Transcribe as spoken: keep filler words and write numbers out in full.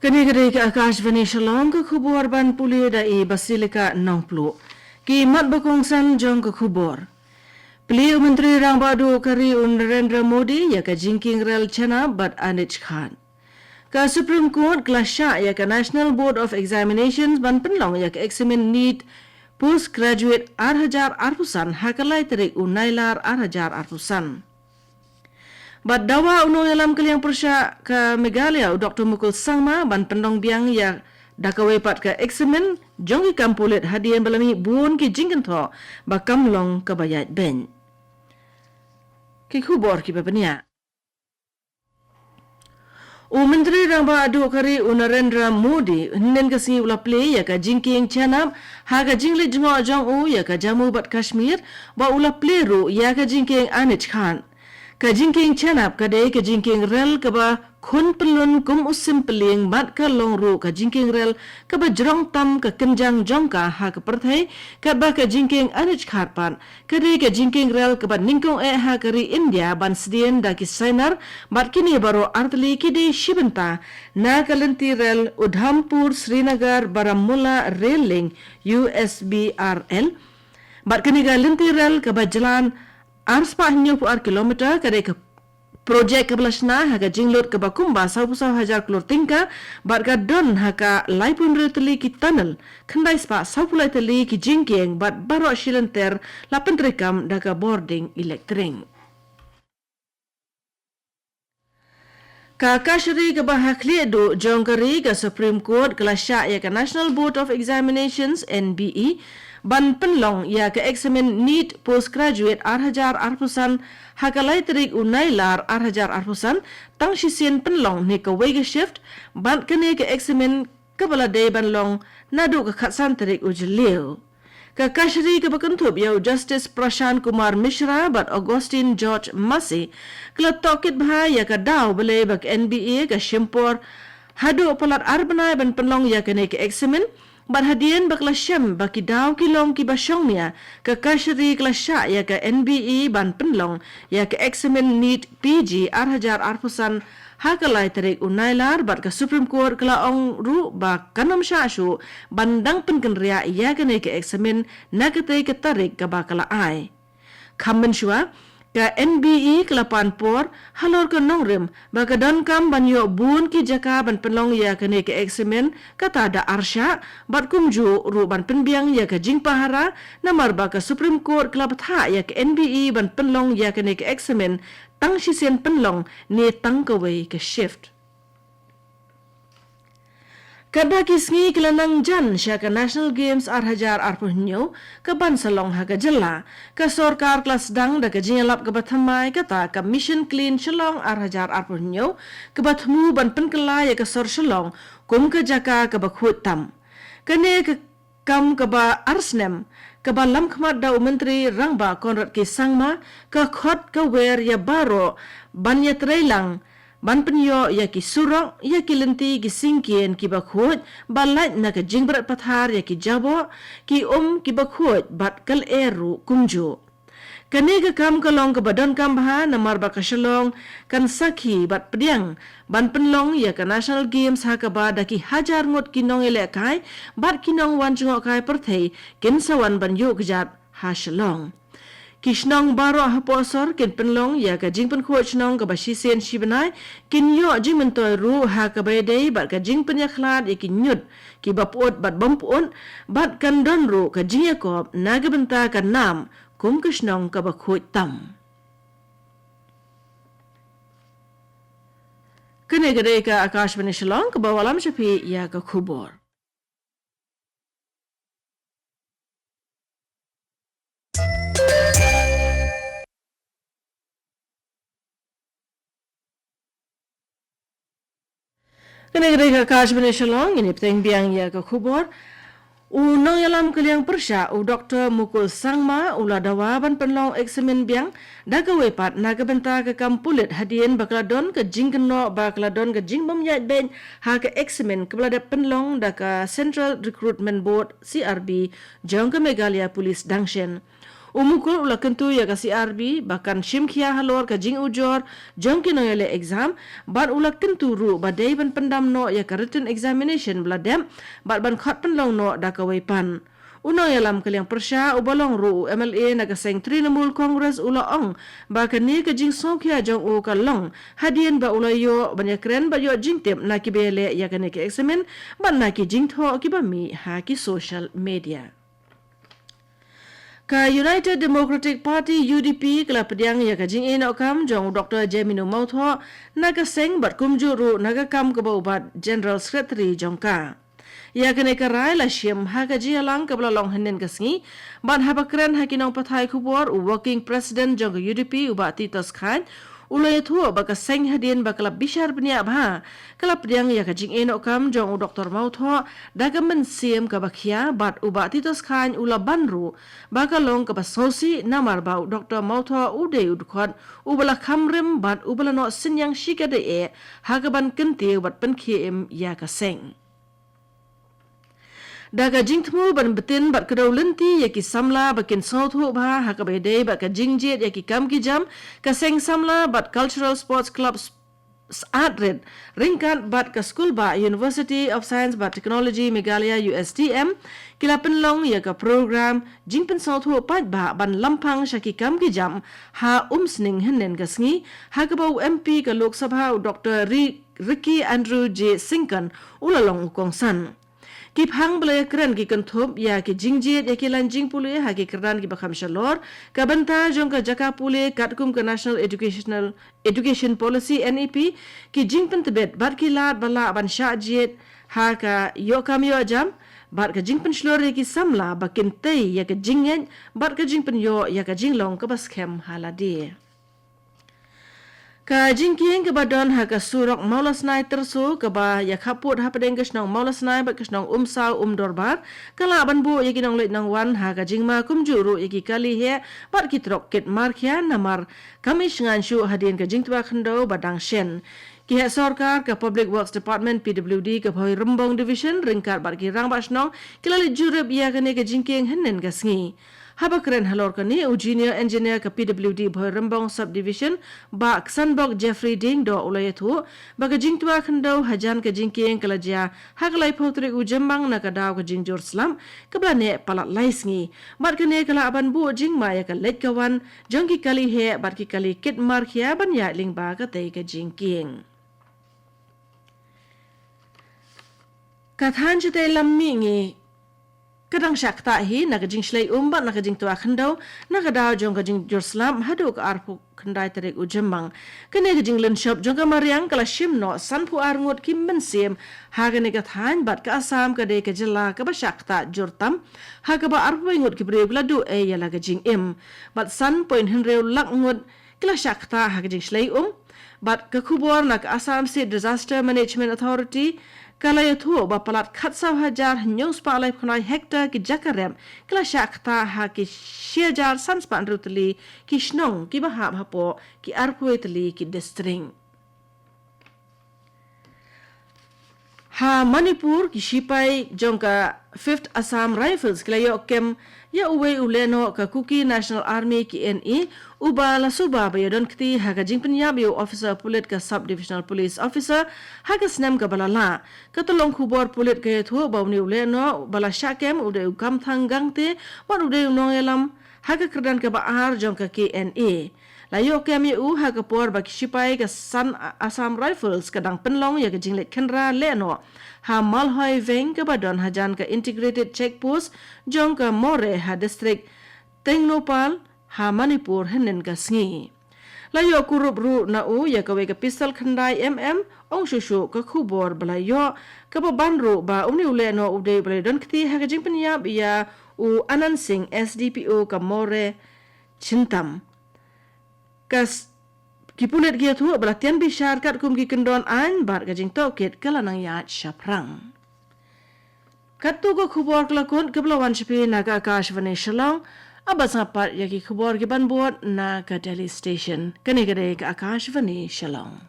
Kane ka dei ka Akashvani Shillong, ka khubor ban pule da i Basilika Nongpluh. Ki mat ba kongsan jong ka khubor. Plie u Myntri Rangbah Duh ka ri u Narendra Modi ïa ka jingkieng rel Chenab bad Anij Ghat. Ka Supreme Court ka la shah ïa ka National Board of Examinations ban pynlong ïa ka eksamin NEET Postgraduate ar hajar arphew san ha ka lai tarik u Nailar ar hajar arphew san. Bad dawa u nongïalam ka liang pyrshah ka Meghalaya u Doktor Mukul Sangma ban pynlong biang ïa da kawei pat ka eksamin jong ki kam pulit hadien ba la mih bun ki jingkynthoh ba kam long kaba ïaid beiñ. Ki khubor kiba bniah. U Myntri Rangbah Duh ka ri u Narendra Modi hynnin ka sngi u la plie ïa ka jingkieng Chenab ha ka jingleit jngoh jong u ïa ka Jammu bad Kashmir, ba u la plie ruh ïa ka jingkieng Anij Ghat. Ka jingkieng Chenab ka dei ka jingkieng rel kaba khun pyllun kum u sim pyllieng bad ka long ruh ka jingkieng rel kaba jrong tam ka kynjang jong ka ha ka pyrthei, katba ka jingkieng Anij Ghat pat ka dei ka jingkieng rel kaba nyngkong eh ha ka ri India ban sdien da ki sainar, bad kine baroh artylli ki dei shi bynta na ka lynti rel Udhampur Srinagar Baramulla Rail Link, U S B R L. Bad kane ka lynti rel kaba jlan ar spah hynñiew phew ar kilometer ka dei ka projek kaba la shna ha ka jinglut kaba kumba saw phew saw hajar klur tyngka, bad ka don ha ka laiphew hynriew tylli ki tunnel, khyndai spah saw phew lai tylli ki jingkieng, bad baroh shi lynter la pyntreikam da ka bording elektrik. Ka kashari kaba ha khlieh duh jong ka ri, ka Supreme Court ka la shah ïa ka National Board of Examinations, N B E, ban pynlong ïa ka eksamin NEET Postgraduate ar hajar arphew san ha ka lai tarik u Nailar ar hajar arphew san, tang shisien pynlong ne kawei ka shift, bad kane ka eksamin kaba la dei ban long naduh ka khatsan tarik u Jylliew. Ka kashari kaba kynthup ïa u Justice Prashant Kumar Mishra bad Augustine George Massey ka la tohkit bha ïa ka daw balei ba ka N B E ka shim por haduh palat ar bnai ban pynlong ïa kane ka eksamin, bad hadien ba ka la shem ba ki daw ki long kiba shongnia, ka kashari ka la shah ïa ka N B E ban pynlong ïa ka eksamin NEET P G ar hajar arphew san ha ka lai tarik u Nailar, bad ka Supreme Court ka la ong ruh ba kan ym shah shuh ban dang pynkynriah ïa kane ka eksamin na katei ka tarik kaba ka la ai. Kham mynshuwa, ka N B E ka la pan por halor ka nongrim ba ka donkam ban ïoh bun ki jaka ban pynlong ïa kane ka eksamin, kata da arshah, bad kumjuh ruh ban pynbiang ïa ka jingpahara, namar ba ka Supreme Court ka la bthah ïa ka N B E ban pynlong ïa kane ka eksamin tang shisien pynlong ne tang kawei ka shift. Katba ki sngi ki la nang jan sha ka National Games ar hajar arphew hynñiew ka ban sa long ha ka jylla, ka sorkar ka la sdang da ka jingïalap kaba thymmai, kata ka Mission Clean Shillong ar hajar arphew hynñiew, kaba thmu ban pynkylla ïa ka sor Shillong kum ka jaka kaba khuid tam. Kane ka kam kaba ar snem, kaba lamkhmat da u Myntri Rangbah Conrad K Sangma, ka khot ka wer ïa baroh ban ïatreilang ban pynïoh ïa ki surok, ïa ki lynti ki syngkien kiba khuid, ba lait na ka jingbret pathar ïa ki jaboh, ki um kiba khuid bad ka lyer ruh kumjuh. Kane ka kam ka long kaba donkam bha namar ba ka Shillong kan sakhi bad pdiang ban pynlong ïa ka National Games ha kaba da ki hajar ngut ki nongïalehkai bad ki nongwan jngohkai pyrthei kin sa wan ban ïuh kjat ha Shillong. Ki shnong baroh hapoh sor kin pynlong ïa ka jingpynkhuid shnong kaba shisien shi bnai, kin ïoh jingmyntoi ruh ha kaba ïadei bad ka jingpynïakhlad ïa ki ñiut kiba pyut bad bym pyut, bad kan don ruh ka jingïakop na ka bynta ka nam kum ka shnong kaba khuid tam. Kane ka dei ka Akashvani Shillong kaba wallam sha phi ïa ka khubor. Kane ka dei ka Akashvani Shillong, ngin ïa bteng biang ïa ka khubor. U nongïalam ka liang pyrshah, u Doktor Mukul Sangma, u la dawa ban pynlong eksamin biang da kawei pat na ka bynta ka kam pulit hadien ba ka la don ka jingkynnoh ba ka la don ka jingbym ïaid beit ha ka eksamin kaba la dep pynlong da ka Central Recruitment Board, C R B, jong ka Meghalaya Police dang shen. U Mukul u la kyntu ïa ka C R B ba kan shim khia halor ka jingujor jong ki nongïaleh exam, bad u la kyntu ruh ba dei ban pyndam noh ïa ka written examination ba la dep, bad ban khot pynlong noh da kawei pat. U nongïalam ka liang pyrshah uba long ruh u M L A na ka seng Trinamool Congress u la ong ba kane ka jingsngewkhia jong u ka long hadien ba u la ïoh ban ïakren bad ïoh jingtip na kiba ïaleh ïa kane ka eksamin bad na ki jingthoh kiba mih ha ki social media. Ka United Democratic Party, U D P, ka la pdiang ïa ka jingïainehkam jong u Doktor Jemino Mawthoh na ka seng bad kumjuh ruh na ka kam kaba u bat General Secretary jong ka. Ïa kane ka rai la shim ha ka jingïalang kaba la long hynnin ka sngi bad haba kren ha ki nongpathai khubor, u Working President jong ka U D P, u Bah Titos Khain, u la ïathuh ba ka seng hadien ba ka la bishar bniah bha, ka la pdiang ïa ka jingïainehkam jong u Doktor Mawthoh da ka mynsiem kaba khia, bad u Bah Titos Khain u la ban ruh ba ka long kaba sngewsih namar ba u Doktor Mawthoh u dei u dkhot uba la kham rim bad uba la noh synñiang shikatdei eh ha kaban kyntiew bad pynkhie im ïa ka seng. Da ka jingthmu ban btin bad kdew lynti ïa ki samla ba kin sngewthuh bha ha kaba ïadei bad ka jingjied ïa ki kam ki jam, ka seng samla bad Cultural Sports Club Syiemlieh ryngkat bad ka skul bah University of Science bad Technology Meghalaya, U S T M, ki la pynlong ïa ka program jingpynsngewthuh paidbah ban lampang sha ki kam ki jam ha Umsning hynnin ka sngi, ha kaba u M P ka Lok Sabha u Doktor Ri-, Ricky Andrew J Syngkon u la long u kongsan. Ki phang ba la ïakren ki kynthup ïa ki jingjied ïa ki lain jingpule ha ki kyrdan kiba kham shalor, ka bynta jong ka jaka pule katkum ka National Educational, Education Policy, N E P, ki jingpyntbit bad ki lad ba lah ban shah jied ha ka ïoh kam ïoh jam, bad ka jingpynshlur ïa ki samla ba kin tei ïa ka jingngeit bad ka jingpynïoh ïa ka jinglong kaba skhem ha lade. Ka jingkieng kaba don ha ka surok Mawlasnai Tyrso kaba ïa khappud hapdeng ka shnong Mawlasnai bad ka shnong Umsaw Umdorbar, ka lah ban buh ïa ki nongleit nongwan ha ka jingma kumjuh ruh ïa ki kali heh bad ki trok kit markhia namar kam ïashngain shuh hadien ka jingtwa khyndew ba dang shen. Ki heh sorkar ka Public Works Department, P W D, ka Bhoirymbong Division ryngkat bad ki rangbah shnong ki la leit jurip ïa kane ka jingkieng hynnin ka sngi. Haba kren halor kane, u Junior Engineer ka P W D Bhoirymbong Subdivision, Bah Ksanbok Jeffrey Diengdoh, u la ïathuh ba ka jingtwa khyndew hajan ka jingkieng ka la jia ha ka laiphew tarik u Jymmang na ka daw ka jingjur slap kaba la neh palat lai sngi. Bad kane ka lah ban buh jingma ïa ka leit ka wan jong ki kali heh bad ki kali kit markhia ban ïaid lyngba katei ka jingkieng. Ka thaiñ shatei lam mihngi ka dang shah ktah hi na ka jingshlei um bad na ka jingtwa khyndew na ka daw jong ka jingjur slap haduh ka arphew khyndai tarik u Jymmang. Kane ka jinglynshop jong ka mariang ka la shim noh sanphew ar ngut ki mynsiem ha kane ka thaiñ bad ka Assam ka dei ka jylla kaba shah ktah jur tam, ha kaba arphew wei ngut ki briew ki la duh ei ïa la ka jingim bad san point hynriew lak ngut ki la shah ktah ha ka jingshlei um. Bad ka khubor na ka Assam State Disaster Management Authority ka la ïathuh ba palat khatsaw hajar hynñiew spah laiphew khyndai hektar ki jaka rep ki la shah ktah ha ki shi hajar san spah hynriew tylli ki shnong kiba hap hapoh ki arphew wei tylli ki district. Ha Manipur, ki shipai jong ka Fifth Assam Rifles ki la ïoh kem ïa uwei u lehnoh ka Kuki National Army, K N A, uba la suba ba ïadon kti ha ka jingpynïap ïa u officer pulit, ka Sub Divisional Police Officer, ha ka snem kaba la lah. Ka tyllong khubor pulit ka ïathuh ba une u lehnoh ba la shah kem u dei u Kamthang Gangte, bad u dei u nongïalam ha ka kyrdan kaba ar jong ka K N A. La ïoh kem ïa u ha ka por ba ki shipai ka san Assam Rifles ka dang pynlong ïa ka jingleit khynra lehnoh ha Malhoi Veng kaba don hajan ka Integrated Check Post jong ka Moreh ha district Tengnoupal ha Manipur hynnin ka sngi. La ïoh kurup ruh na u ïa kawei ka pistol khyndai M M, ong shuh shuh ka khubor ba la ïoh, kaba ban ruh ba une u lehnoh u dei ba la don kti ha ka jingpynïap ïa u Anand Singh, S D P O ka Moreh Chintam. Ka s-, ki pulit ki ïathuh ba la tian bishar katkum ki kyndon aiñ bad ka jingtohkit ka la nang ïaid shaphrang. Katto ka khubor ka la kut kaba la wan sha phi na ka Akashvani Shillong. Aba sngap pat ïa ki khubor ki ban bud na ka Delhi Station. Kane ka dei ka Akashvani Shillong.